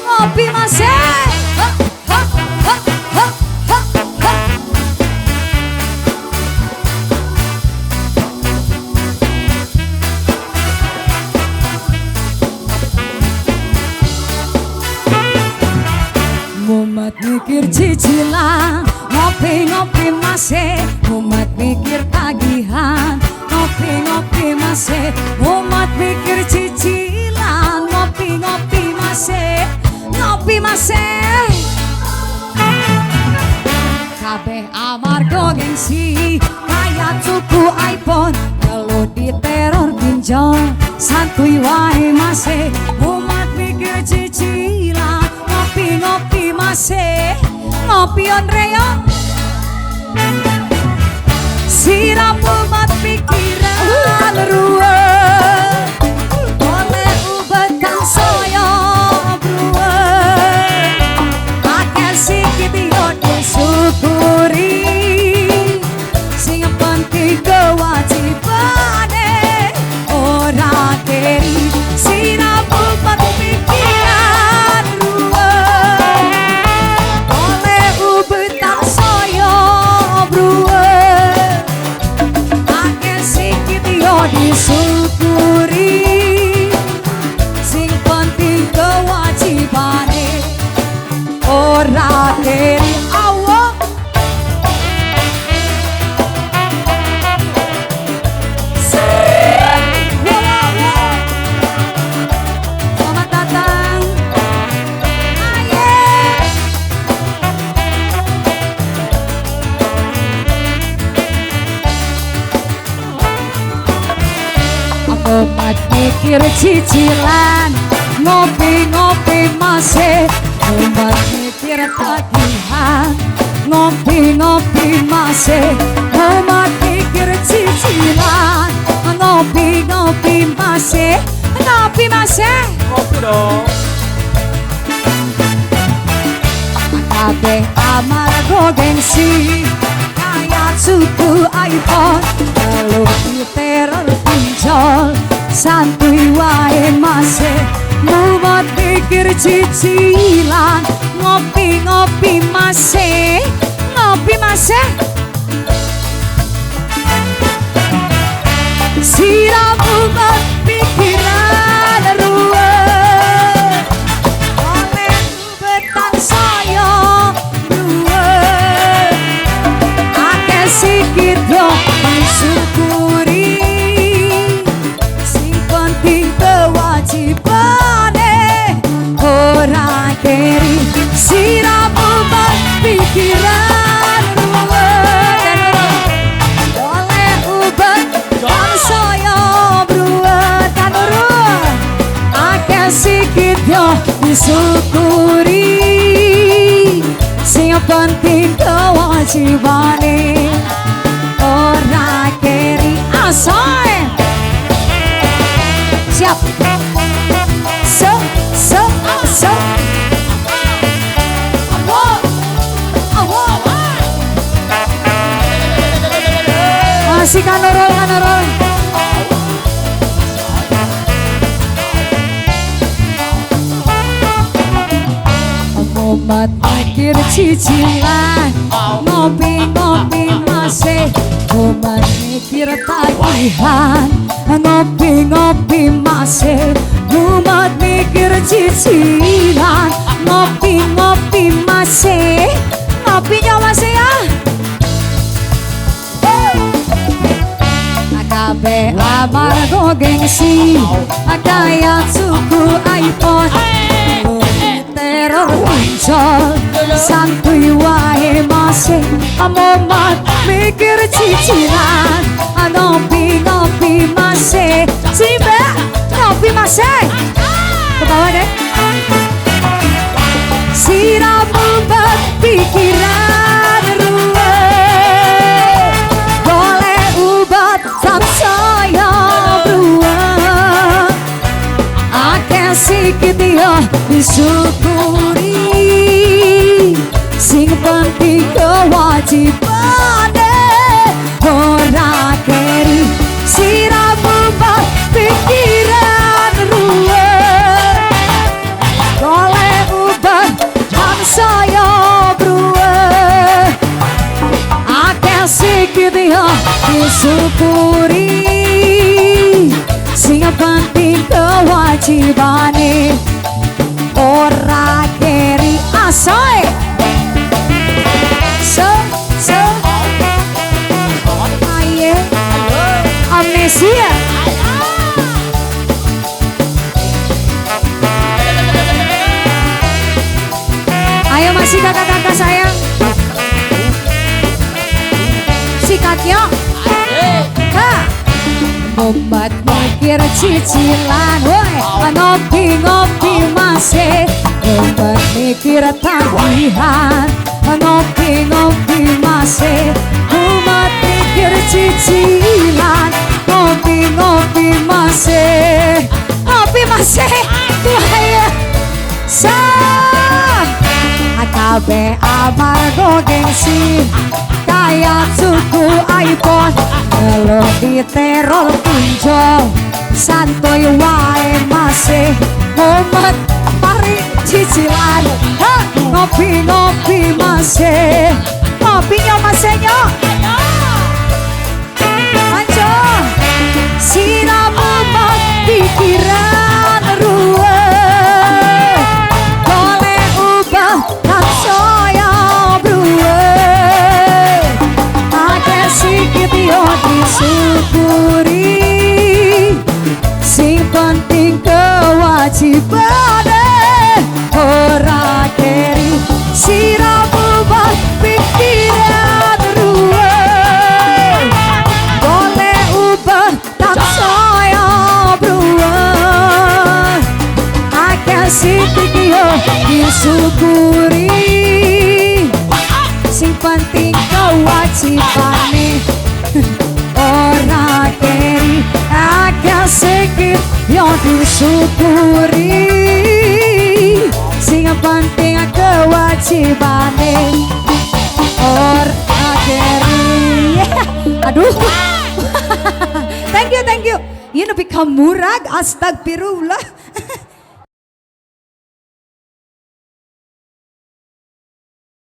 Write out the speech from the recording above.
Ngopi mas. Ha ha ha ha ha ha. Mumet mikir cicilan, ngopi-ngopi mase. Mumet mikir tagihan, ngopi-ngopi mase. Mumet mikir cicilan, ngopi-ngopi mase. Ngopi mase. Kabeh amarga gengsi, kaya tuku iPhone, kalau diteror pinjol, santuy wae mase. Mumet mikir cicilan, ngopi-ngopi mase. Ngopi on reyo. Siram umat pikiran ruwet, oleh ubetan saya bruwet. Akeh sikit yo disyukuri, sing penting kewajibane ora keri. Siram umat pikiran ruwet, oleh ubetan saya bruwet. Akeh sikit yo disyukuri, sing penting kewajibane ora keri. Awak selamat datang. Aye. Mumet mikir cicilan, ngopi-ngopi mase. Mumet mikir tagihan, ngopi-ngopi mase. Mumet mikir cicilan, ngopi-ngopi mase. Ngopi mase. Ngopi dong. Kabeh amarga gengsi, kaya tuku iPhone, kalau diteror pinjol, santuy wae mase. Mumet mikir cicilan, ngopi-ngopi mase. Ngopi mase. Siram umat pikiran ruwet, oleh ubetan saya ruwet. Akeh sikit yo disyukuri, sing penting kewajibane ora keri. Siram umat pikiran ruwet, oleh ubetan saya bruwet. Akeh sikit yo disyukuri, sing penting kewajibane ora keri. Asoy. Siap. So so so. Masih kanorol kanorol. Mumet mikir cicilan, ngopi-ngopi mase. Mumet mikir tagihan, ngopi-ngopi mase. Mumet mikir cicilan, ngopi-ngopi mase. Ngopinya mase ya. Kabeh amarga gengsi, kaya tuku iPhone, teror pinjol, santuy wae mase. Mumet mikir cicilan, ngopi-ngopi mase. Simba, ngopi mase. Ke bawah deh. Siram ubat pikiran ruwet, boleh ubat saya bruwet. Akeh sikit yo disyukuri, sing penting kewajibane ora keri. Siram ubat pikiran ruwet, disyukuri, sing penting kewajibane ora keri. Asoy so so aye amnesia. Ayo masih kakak-kakak sayang, sikat yuk. Obat mikir cicilan, woi ngopi-ngopi masih. Obat mikir tagihan, ngopi-ngopi masih. Obat mikir cicilan, ngopi-ngopi masih. Ngopi masih, tuh ya. Sah, kabeh amarga gengsi, kaya tuku iPhone, kalau diteror pinjol, santuy wae masih. Mumet pari cicilan, ngopi-ngopi masih. Ngopi nyo masih nyo. Anjo, siram mumet pikiran ruwet, boleh ubah tansaya bruwet. Akeh sikit yo disyukuri, sing penting kewajibane ora keri. Siram ubah pikiran ruwet, boleh ubah tansaya bruwet. Akeh sikit yo disyukuri, sing penting kewajibane ora keri. Akeh sikit yo disyukuri, sing penting kewajibane ora keri. Aduh. Thank you, thank you. Ini lebih murag, astagfirullah.